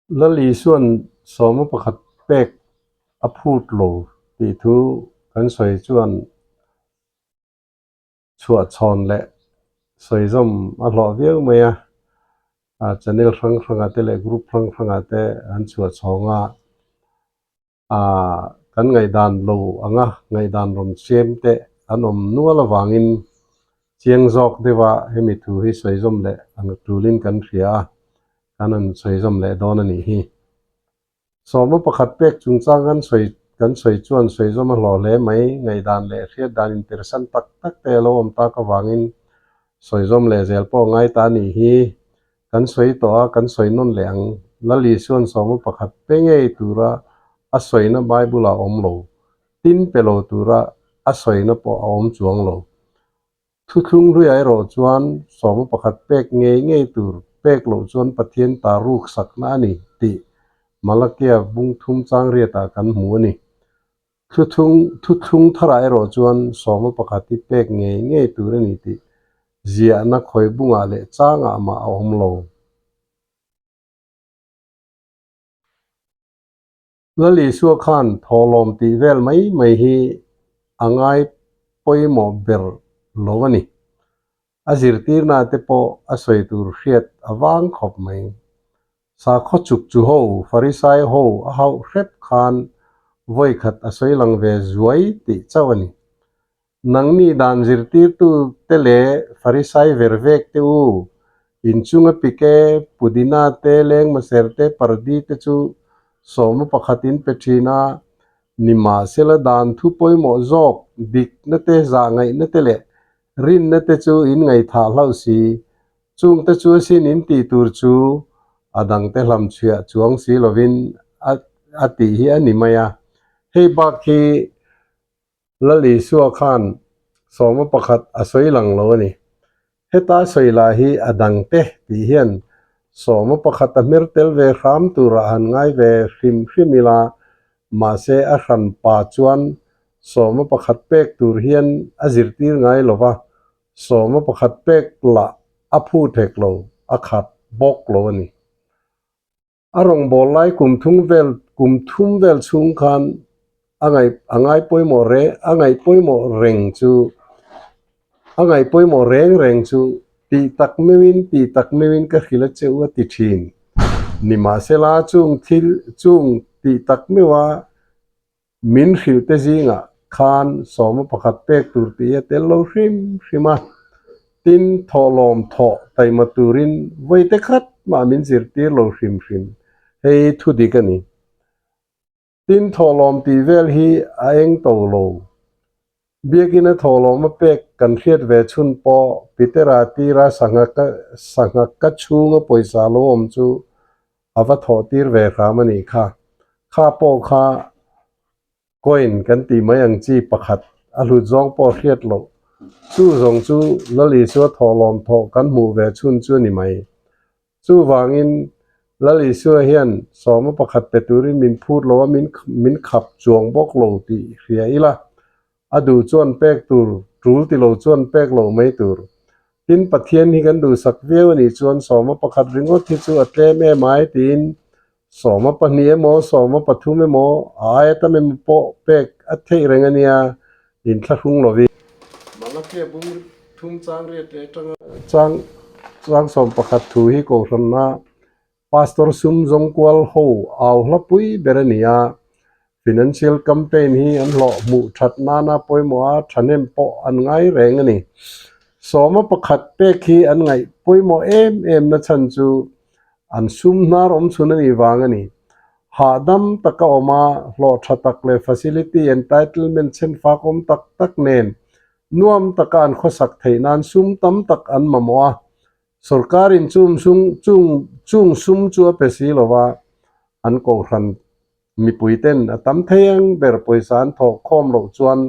Lal Isua'n sawma pakhat pek a phut lo tih thu kan sawi chuan chhuahchhawn leh sawizawm a hlawh viau mai a, channel hrang hrangah te leh group hrang hrangah te an chhuahchhawng a, kan ngaihdan lo anga ngaihdan rawn siam te an awm nual avangin chiang zawk deuha hemi thu hi sawizawm leh ang tulin kan hria a, kan han sawizawm leh dawn a nih hi. Sawma pakhat pek chungchang kan sawi kan sawi chuan sawizawm a hlawh hle mai, ngaihdan leh hriat dan inpersan tak tak te a lo awm tak avangin sawizawm leh zel pawh a ngai ta a nih hi. Kan sawi tawh a, kan sawi nawn leh ang. Lal Isua'n sawma pakhat pe ngei tura a sawina Bible-ah a awm lo. Tin pe lo tura a sawina pawh a awm chuang lo. Thuthlung hluiah erawh chuan sawma pakhat pek ngei ngei tur pek loh chuan Pathian ta ruk sakna a ni tih Malakia bung thum chang riatah kan hmu a ni. Thuthlung thuthlung tharah erawh chuan sawma pakhat hi pek ngei ngei tur a ni tih ziahna khawi bungah leh changah mah a awm lo. Lal Isua khan thawhlawm tih vel mai mai hi a ngai pawimawh ber lo a ni. A zirtirna te pawh a sawi tur hriat a vang khawp mai. Sakhaw chuk chu ho, Farisai ho a hauh hrep khan vawi khat a sawi lang ve zuai tih chauh a ni. Nangni dan zirtirtu te leh Farisai ver vek te u, inchunga pike, pudina te, lengmaser te, pardi te chu sawma pakhat in pe thin a, nimahsela dan thu pawimawh zawk, dikna te, zahngaihna te leh rinna te chu in ngaihthah hlauh si. Chungte chu asin in tih tur chu a dangte hlamchhuiah chuang si lovin a tih hi a ni mai a. Hei bak hi Lal Isua khan sawma pakhat a sawi lang lo a ni. Heta sawi lah hi a dang te tih hian sawma pakhat a hmer tel ve hram turah han ngai ve hrim hrim ila, mahse a hran pa chuan sawma pakhat pek tur hian a zirtir ngai lo va, sawma pakhat pek lah a phu thek lo, a khat bawk lo a ni. A rawngbâwl lai kum thum vel kum thum vel chhung khan a ngaih a ngai pawimawh re a ngaih pawimawh reng chu a ngaih pawimawh reng reng chu tih tak meuhin tih tak meuhin ka hrilh a che u a ti thin. Nimahsela chung thil chung tih tak meuha Min hrilh te zingah khan sawma pakhat pek tur tih hi a tel lo hrim hrim a, tin thawhlawm thawh taima turin vawi te khat mah min zirtir lo hrim hrim, hei thu dik a ni. Tin thawhlawm tih vel hi a eng to lo. Biakina thawhlawm a pek kan hriat ve chhun pawh Petera tira sangha ka sangha ka chhunga pawisa lo awm chu a va thawh tir ve hram a nih kha. Kha pawh kha coin kan tih mai ang chi pakhat a hlut zawng pawh hriat loh. Chu zawng chu Lal Isua thawhlawm thawh kan hmuh ve chhun chu a ni mai. Chuvangin Lal Isua hian sawma pakhat pe turin min phut lo a, min min khap chuang bawk lo tih hria ila, a duh chuan pek tur, tul ti lo chuan pek lo mai tur. Tin, Pathian hi kan duhsak viau a nih chuan sawma pakhat ringawt hi chu a tlem em ai tiin sawma pahnih emaw, sawma pathum emaw, a aia tam emaw pawh pek a theih reng a nia, inthlahrung lovin. Malakia bung thum chang riat leh atanga chang chang 11 thu hi kohhranna Pastor sum zawng kual ho au hla pui ber a ni a, financial campaign hi an hlawh hmuh that nana pawimawh a thahnem pawh an ngai reng a ni. Sawma pakhat pek hi an ngaih pawimawh em em na chhan chu an sum hnar awm chhun a nih vang a ni. Hahdam taka awm a, hlawh tha tak leh facility entitlement chhenfak awm tak tak nen nuam taka an khawsak theih nan sum tam tak an mamawh a, Sorkarin chung sum chung chung sum chu a pe si lo va, an kohhran mipuiten a tam thei ang ber pawisa an thawh khawm loh chuan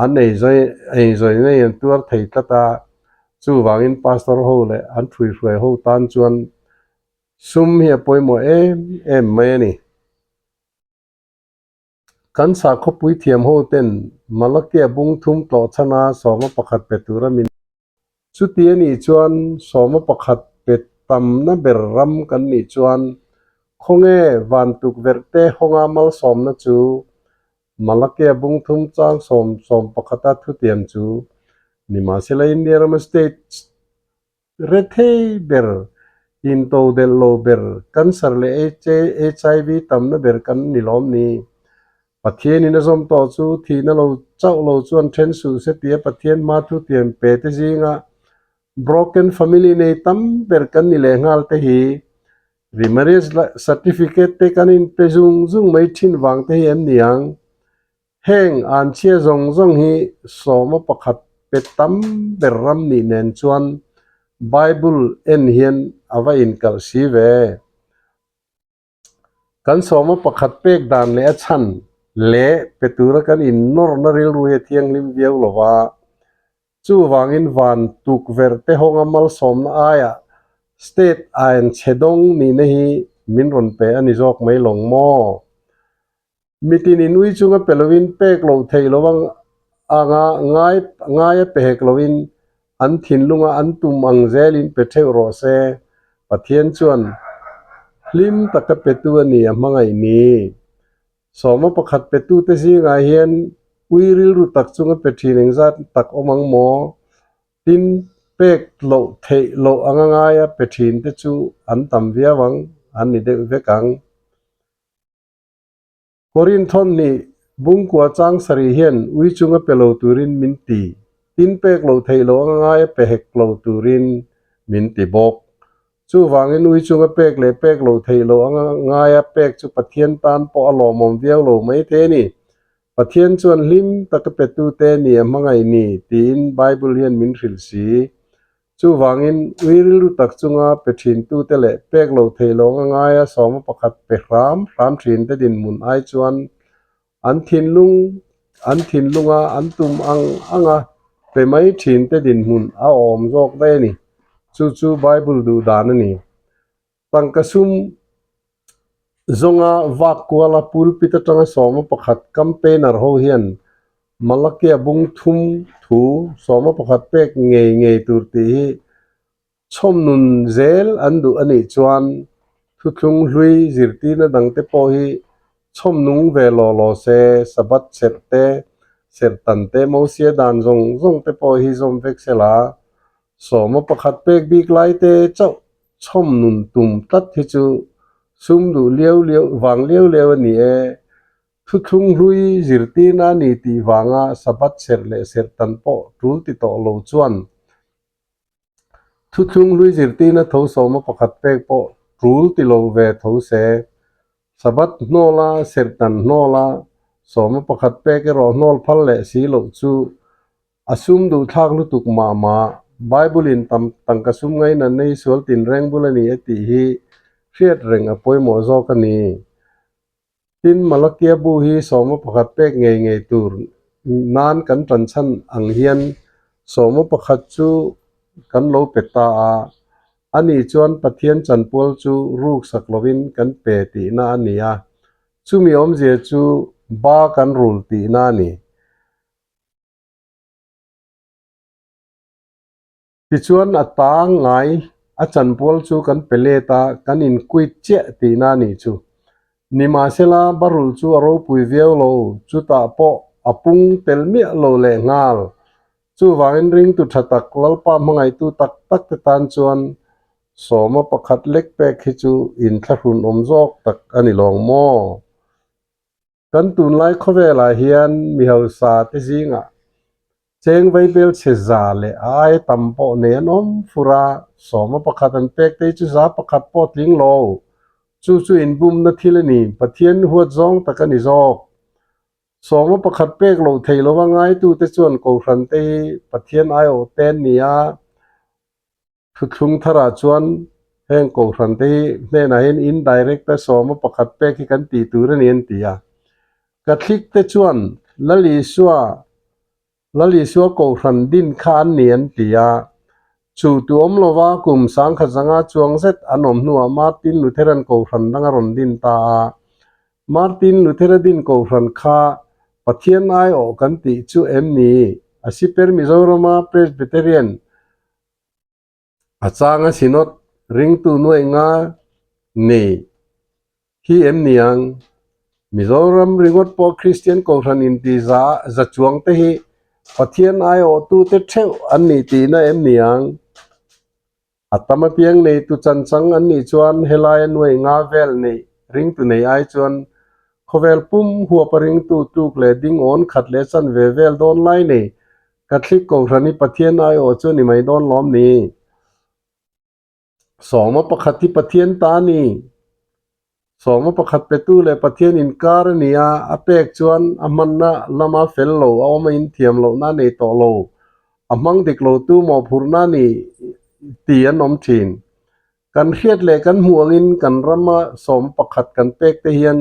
an ei zawi ei zawi ngei an tuar thei tlat a, chuvangin pastor ho leh an hruihruai ho tan chuan sum hi a pawimawh em em mai a ni. Kan sakhawpui thiam ho ten Malakia bung thum tlawh chhana sawma pakhat pe tura min Chuti a nih chuan sawma pakhat pe tamna ber ram kan nih chuan. Khawnge van tukverh te hawnga malsawmna chu Malakia bungthum chang sawm sawm pakhata thutiam chu nimahsela India rama state rethei ber, intodelh lo ber, cancer leh HIV tamna ber kan ni lawm ni? Pathianin a zawm tawh chu thihna lo chauh lo chuan then suh se tia Pathian hma thutiam pe te zinga broken family nei tam ber kan ni leh nghal te hi remarriage certificate te kan inpe zung zung mai thin vang te hi em ni ang? Heng an chhia zawng zawng hi sawma pakhat pe tam ber ram nih nen chuan Bible en hian a va inkalh si ve. Kan sawma pakhat pek dan leh a chhan leh pe tura kan innawrna rilru hi a thianghlim viau lo va, chuvangin van tukverh te hawnga malsawmna aiah state ain chhe dawng nihna hi min rawn pe a ni zawk mai lawng maw? Mitin in ui chunga pe loin pek loh theih lo anga ngai ngaia pe hek loin an thinlunga an tum ang zelin pe theuh rawh se. Pathian chuan hlim taka petu a ni a hmangaih ni. Sawma pakhat petute zingah hian ui rilru tak chunga pe thin engzat tak awm ang maw? Tin, pek loh theih loh anga ngaia pe thinte chu an tam viau ang, an ni deuh vek ang. Korinthon nih Bungkua chang sarih hian ui chunga pe lo turin min ti, tin pek lo theih lo anga ngaia pe hek lo turin min ti bawk. Chuvangin ui chunga pek leh pek lo theih lo anga ngaia pek chu Pathian tan pawh a lawmawm viau lo mai thei a ni. Pathian chuan hlim taka petute ni a hmangaih ni tiin Bible hian min hrilh si. Chuvangin, ui rilru tak chunga pe thintute leh pek lo theih lo anga ngaia sawma pakhat pe hram hram thinte dinhmun ai chuan an thinlung an thinlunga an tum ang anga pe mai thinte dinhmun a awm zawk daih a ni. Chu chu Bible duh dan a ni. Tangka sum zawnga vak kuala pulpit atanga sawma pakhat campaigner ho hian Malakia bung thum thu sawma pakhat pek ngei ngei tur tih hi chhawmnun zel an duh a nih chuan thuthlung hlui zirtirna dangte pawh hi chhawmnung ve law law se, Sabbath serh te, serh tan te, Mosia dan zawng zawng te pawh hi zawm vek sela sawma pakhat pek bik lai te chauh chhawm nun tum tlat hi chu sum duh liau liau vang liau liau a ni e. Thuthlung hlui zirtirna a ni tih vanga Sabbath serh leh serh tan pawh tul ti tawh lo chuan thuthlung hlui zirtirna tho sawma pakhat pek pawh tul ti lo ve tho se. Sabbath hnawla serh tan hnawla sawma pakhat pek erawh hnawl phal leh si loh chu A sum duh thlak lutuk mah mah, Bible in tam tangka sum ngaina nei sual tinreng bul a ni a tih hi hriat reng a pawimawh zawk a ni. Tin, Malakia bu hi sawma pakhat pek ngei ngei tur nan kan tan chhan ang hian sawma pakhat chu kan lo pe ta a, ani chuan Pathian chanpual chu ruk sak lovin kan pe tihna a ni a, chumi awmzia chu ba kan rul tihna a ni. Tichuan a ta ngai a chanpual chu kan pe let a, kan inquit chiah tihna a nih chu. Nimahsela barul chu a ropui viau lo, chutah pawh a pung tel miah lo leh nghal. Chuvangin ringtu tha tak, Lalpa hmangaihtu tak tak te tan chuan sawma pakhat lek pek hi chu inthlahrun awm zawk tak a ni lawng maw? Kan tunlai khawvelah hian mi hausa te zingah cheng vaibel chhe za leh a aia tam pawh nei an awm fur a, sawma pakhat an pek te hi chu za pakhat pawh tling lo. Chu chu inbumna thil a ni, Pathian huat zawng tak a ni zawk. Sawma pakhat pek loh theih lova ngaitute chuan Kohhran te hi Pathian aiawh te an ni a, Thuthlung tharah chuan heng Kohhran te hi hnenah hian indirect a sawma pakhat pek hi kan tih tur a ni an ti a. Catholic te chuan Lal Isua Lal Isua Kohhran din kha an ni an ti a. Chu tu awm lova kum sangkhat zanga chuang zet an awm hnuah Martin Lutheran Kohhran dang a rawn din ta a. Martin Luthera din Kohhran kha Pathian aiawh kan tih chu em ni? A siper Mizorama Presbyterian A changa Synod ringtu nuaih nga nei Hi em ni ang? Mizoram ringawt pawh Kristian Kohhran inti za za chuang te hi Pathian aiawhtute theuh an nih tihna em ni ang? A tam apiang neitu chanchang an nih chuan helaia nuai nga vel neih ringtu nei ai chuan khawvel pum huapa ringtu tluk leh ding awn khat leh chan ve vel dawn lai nei Catholic Kohhran hi Pathian aiawh chu a ni mai dawn lawm ni? Sawma pakhat hi Pathian ta a ni. Sawma pakhat petu leh Pathian inkar a ni a, a pek chuan a hmanna lama fel lo, a awm a inthiam lohna a nei tawh lo, a hmang dik lotu mawhphurhna a ni ti an awm thin. Kan hriat leh kan hmuh angin kan rama sawma pakhat kan pek te hian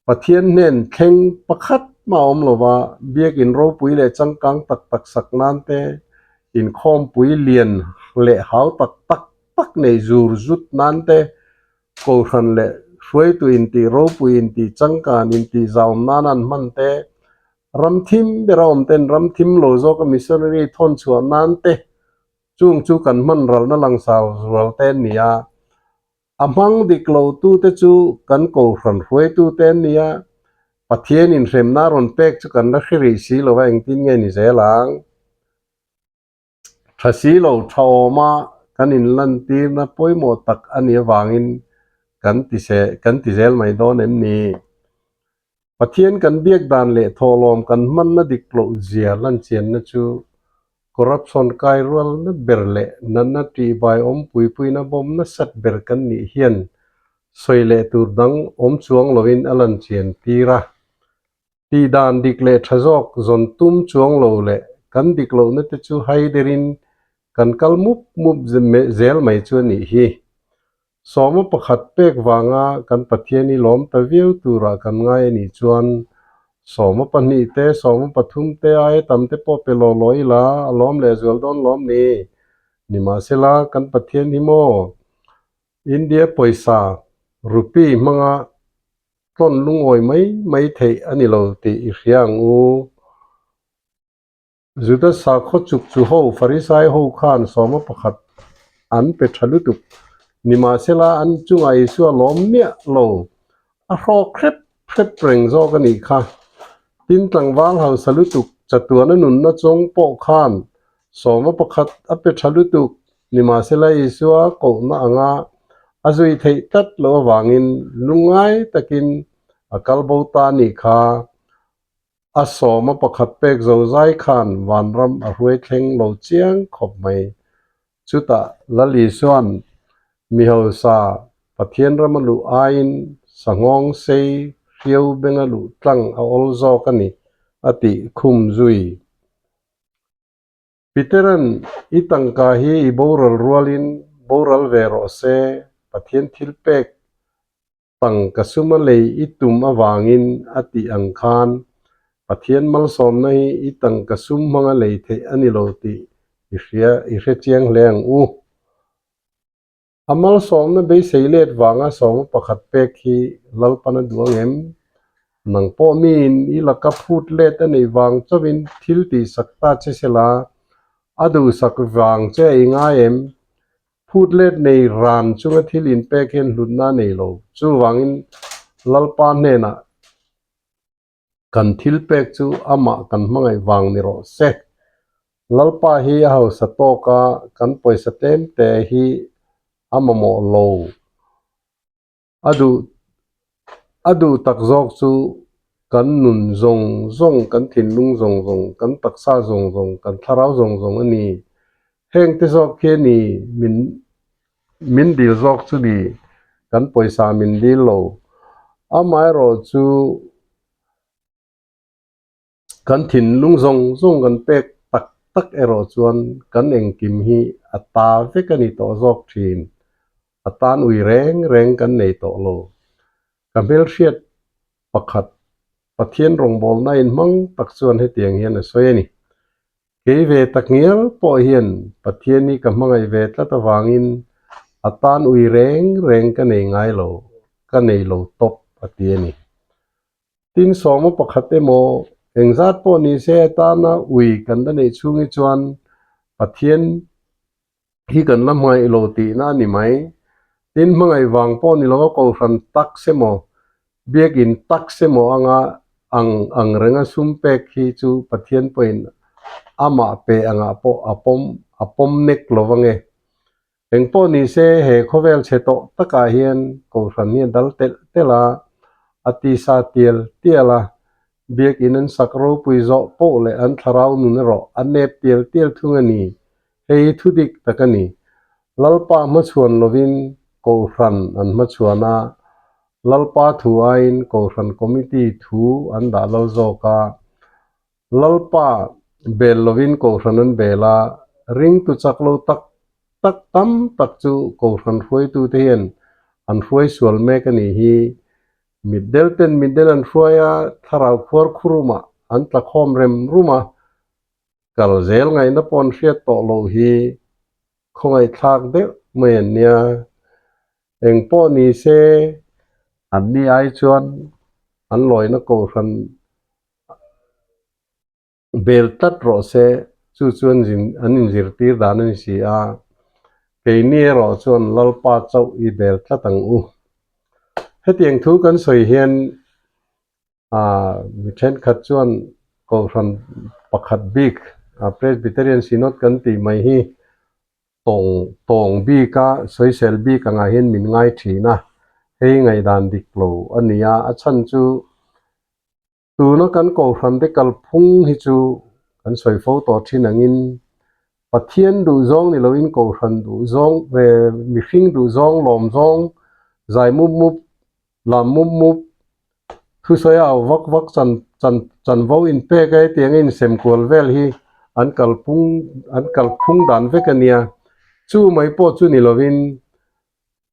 Pathian hnen thleng pakhat mah a awm lo va, biakin ropui leh changkang tak tak sak nan te, inkhawmpui lian leh hau tak tak tak nei zur zut nan te, kohhran leh hruaitu intih ropui intih changkan intih zaum nan an hman te, ram thim bera awm ten ram thim lo zawka missionary thawn chhuah nan te, chung chu kan hman ralna langsar zual te an ni a. A hmang dik lotute chu kan kohhran hruaitute an ni a, Pathian inhremna a rawn pek chu kan la hre rih si lo va, engtin nge ni zel ang? Tha si lo, tha awma kan inlantirna pawimawh tak a nih avangin kan ti se, kan ti zel mai dawn em ni? Pathian kan biak dan leh thawhlawm kan hmanna dik loh zia lanchianna chu corruption kai rualna ber leh natna tihbai awm puipuina bawm nasat ber kan nih hian sawi leh tur dang awm chuang loin a lanchian tir a. Tih dan dik leh tha zawk zawn tum chuang lo leh kan dik lohna te chu hai derin kan kal mup mup zel mai chu a nih hi. Sawma pakhat pek vanga kan Pathian hi lawm ta viau turah kan ngai a nih chuan sawma pahnih te, sawma pathum te aia tam te pawh pe law law ila a lawm leh zual dawn lawm ni. Nimahsela kan Pathian hi maw India pawisa rupee hmanga tlawn lungawi mai mai theih a ni lo tih i hria ang u. Juda sakhaw chuk chu ho Farisai ho khan sawma pakhat an pe tha lutuk. Nimahsela an chungah Isua lawm miah lo, a hrawk hrep hrep reng zawk a nih kha. Tin tlangval hausa lutuk chatuana nunna chawng pawh khan sawma pakhat a pe tha lutuk. Nimahsela Isua kohna anga a zui theih tlat loh avangin lungngai takin a kal bo ta a nih kha. A sawma pakhat pek zo zai khan vanram a hruai thleng lo chiang khawp mai. Chutah Lal Isua'n mi hausa Pathian rama luh aiin sanghawng sei hriau benga luh tlang a awl zawk a ni, a tih khum zui. Peter-a'n i tangka hi i boral rualin boral ve rawh se, Pathian thil pek Tangka suma lei i tum avangin a tih ang khan Pathian malsawmna hi i tangka sum hmanga lei theih a ni lo tih i hria i hre chiang hle ang u. A malsawmna beisei let vanga sawma pakhat pek hi Lalpan a duh ang em? Nang pawh miin i laka phut let a neih vang chauhin thil tihsak ta che sela, a duhsak vang che a i ngai em? Phut let nei ran chunga thil inpek hian hlutna a nei lo. Chuvangin Lalpa hnenah kan thil pek chu amah kan hmangaih vang ni rawh se. Lalpa hi a hausa tawk a, kan pawisa tlem te hi a mamawh lo. A duh a duh tak zawk chu kan nun zawng zawng, kan thinlung zawng zawng, kan taksa zawng zawng, kan thlarau zawng zawng a ni. Heng te zawk khi a ni min min dil zawk chu ni, kan pawisa min dil lo. Amaherawh chu Kan thinlung zawng zawng kan pek tak tak erawh chuan kan engkim hi a ta vek a ni tawh zawk thin. A tan ui reng reng kan nei tawh lo. Ka hmelhriat pakhat Pathian rawngbawlna inhmang tak chuan hetiang hian a sawi a ni. Kei ve tak ngial pawh hian Pathian hi ka hmangaih ve tlat avangin a tan ui reng reng ka nei ngai lo, ka nei lo tawp a ti a ni. Tin sawma pakhat emaw engzat pawh ni se atana ui kan la neih chhungi chuan Pathian hi kan la hmangaih lo tihna a ni mai. Tin, hmangaih vang pawh ni lova kohhran tax emaw, biakin tax emaw anga ang ang renga sum pek hi chu Pathian pawhin amah pe angah pawh a pawm a pawm nek lo ange. Engpawh ni se he khawvel chhe tawh takah hian kohhran hi a dal telh telh a, a tisa tial tial a, biakin an sak ropui zawh pawh leh an thlarau nun erawh a nep tial tial thung a ni. Hei hi thu dik tak a ni. Lalpa hmachhuan lovin Kohhran an hmachhuan a, Lalpa thu aiin Kohhran Committee thu an dah lal zawk a. Lalpa bel lovin Kohhran an bel a, ringtu chak lo tak tak tam tak chu Kohhran hruaitute hian an hruai sual mek a nih hi. Mitdel ten mitdel an hruai a, thlarau khuar khurumah an tla khawm rem rum a, Kal zel ngaihna pawh an hriat tawh loh hi khawngaihthlak deuh mai an nia. Eng pawh ni se an ni ai chuan an lawina kohhran bel tlat rawh se, chu chu an zin an inzirtir dan a ni si a. Keini erawh chuan Lalpa chauh i bel tlat ang u. Hetiang thu kan sawi hian Mi thenkhat chuan Kohhran pakhat bik Presbyterian Synod kan tih mai hi tawng tawng bika sawisel bik angah hian min ngai thin a, hei ngaihdan dik lo a ni a, a chhan chu tuna kan Kohhran te kalphung hi chu kan sawi fo tawh thin angin Pathian duhzawng ni loin Kohhran duhzawng mihring duhzawng lawmzawng zai mup mup Lam mup mup, thusawi a au vak vak chan chan chanvo inpek a hetiang a insem kual vel hi an kalphung an kalphung dan vek a nia. Chu mai pawh chu ni lovin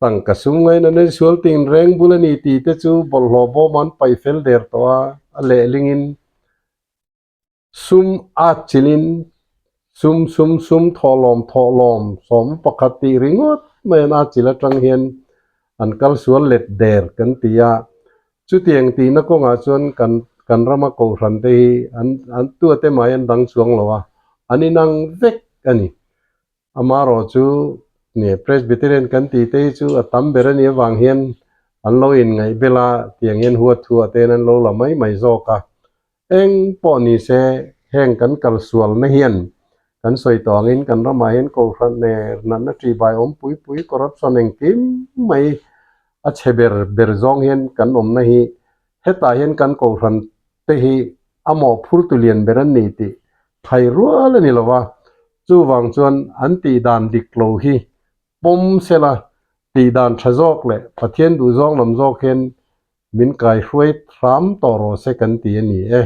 tangka sum ngain an ensual ting reng bul a ni tih te chu bawlhhlawh bawm an paih fel der tawh a, a lehlingin Sum at chilin sum sum sum thawhlawm thawhlawm 11 tih ringawt mai an at chil atang hian an kal sual let der kan ti a. Chutiang tihna kawngah chuan kan kan rama kohhran te hi an an tuate mai an dang chuang lo a, an inang vek a ni. Amarawh chu nge Presbyterian kan tih te hi chu a tam ber a nih avang hian an lo inngaih bel a, tiang hian huat thuah te hian an lo la mai mai zawk a. Eng pawh ni se heng kan kal sualna hian kan sawi tawh angin kan ramah hian Kohhran ner natna ṭihbai awm pui pui corruption engkim mai a chhe ber ber zawng hian kan awmna hi hetah hian kan Kohhran te hi a mawhphurtu lian ber an ni tih thai rual a ni lo va, chuvang chuan an tih dan dik lo hi pawm sela tih dan tha zawk leh Pathian duhzawng lam zawk hian min kaihruai hram tawh rawh se kan ti a ni e.